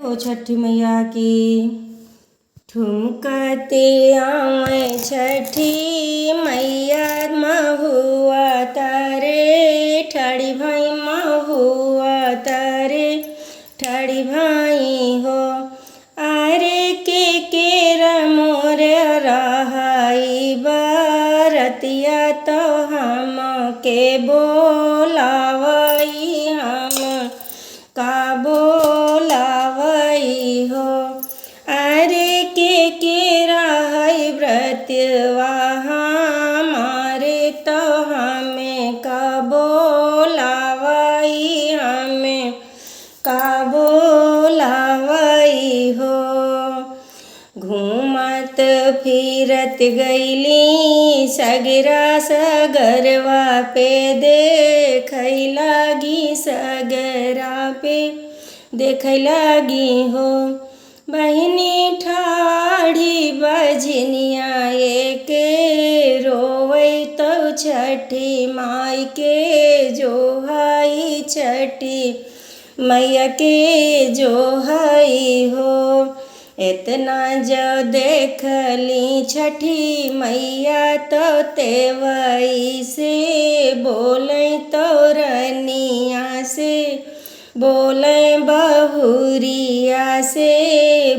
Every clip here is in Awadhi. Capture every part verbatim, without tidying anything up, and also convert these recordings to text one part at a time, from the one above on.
हो छठी मैया की। ठुमकते आवे छठी मैया महुआ तरे, ठाड़ी भई महुआ तरे, ठाड़ी भई हो। अरे के केरा मोर रहाई बरतिया तो हमके बोलावई, हम का बोलावई हो। अरे के केरा है व्रतवा हमारे तो हमें का बोलावई, हमें का बोलावई हो। घूमत फिरत गईली सगरा सगरवा पे, देखै लागी सगरा पे, देखै लागी हो। बहिनी ठाड़ी बजनिया एके, रोवै तौ छठी माई के जोहाई, छठी मैया के जोहाई हो। एतना जो देखली छठी मैया तो तेवई से बोलै, तो रनिया से बोलै, बहुरिया से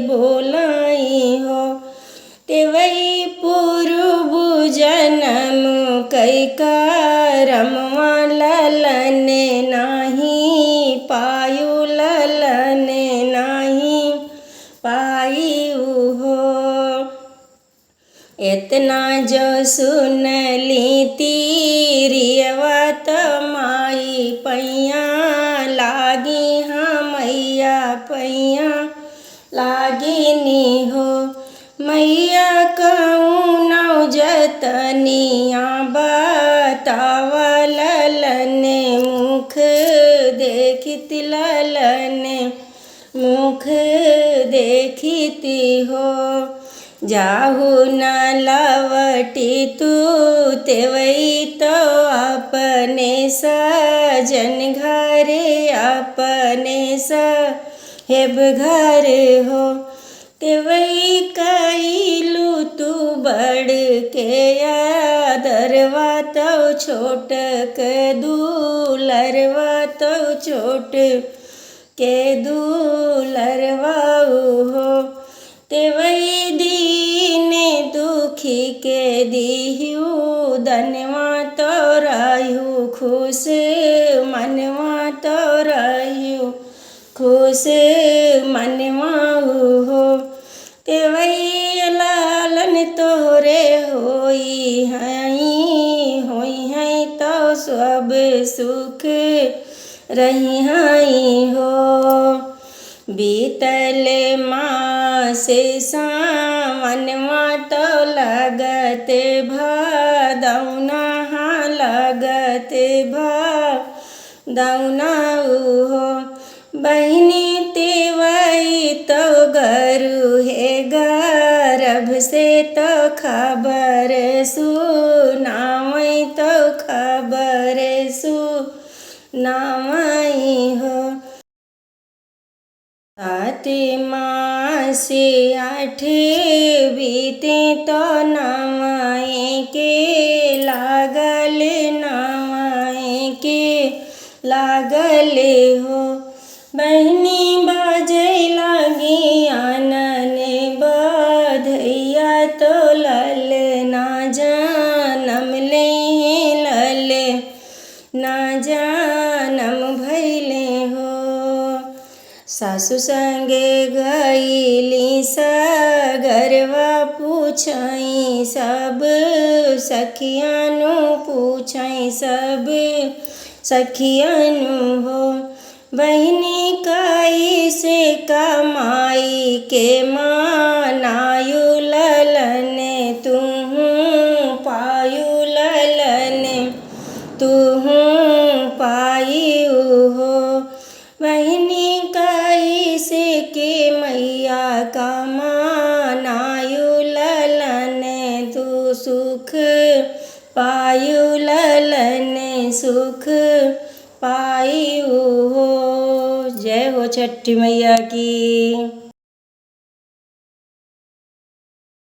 बोलै हो। तेवई पूर्व जनम कई करमवा ललन नाही पायु, ललन नाही पायु हो। एतना जो सुनली तिरियवा त माई पैया लागी, हाँ मैया पैया लागिनी हो। मैया कउनौ जतनिया बतावा ललन मुख देखित, ललन मुख देखित हो। जाहु न लवटी तू तेवई तो अपने सजन घरे, अपने साहेब घर हो। तेवई कइलू तू बड़ के आदरवा तो छोट के दुलरवा, तो छोट के दुलरवा हो। तेवई दीन दुखी के दिहु दनवा तो रहु खुश मनवा, तो रहु खुश मनवा हो। तेवई लालन तोहरे होई हई, होई हई तो सब सुख रही हई हो। बीतल मास सावनवा तो लगत भादौना, हाँ लगत भादौना उहो। बहिनी तेवई तो गरु हे गरभ से तो खबर सुनावई, तो खबर सुनावई हो। सात मास आठ बीते तो नवाए के लागल, नवाए के लागल हो। बहिनी बाजै लागी आनन बधैया तो ललना जनम लेहे, ललना जनम भइले हो। सासु संगे गइली सगरवा पूछई सब सखियानु, पूछई सब सखियानु हो। बहिनी कइसे कमाई के मनायु ललन तुहूँ पायु ललन तुहूँ पायु हो। बहिनी कइसे के मैया कमानायु ललन तू सुख पायु ललन सुख पायु हो। जय हो छठी मैया की।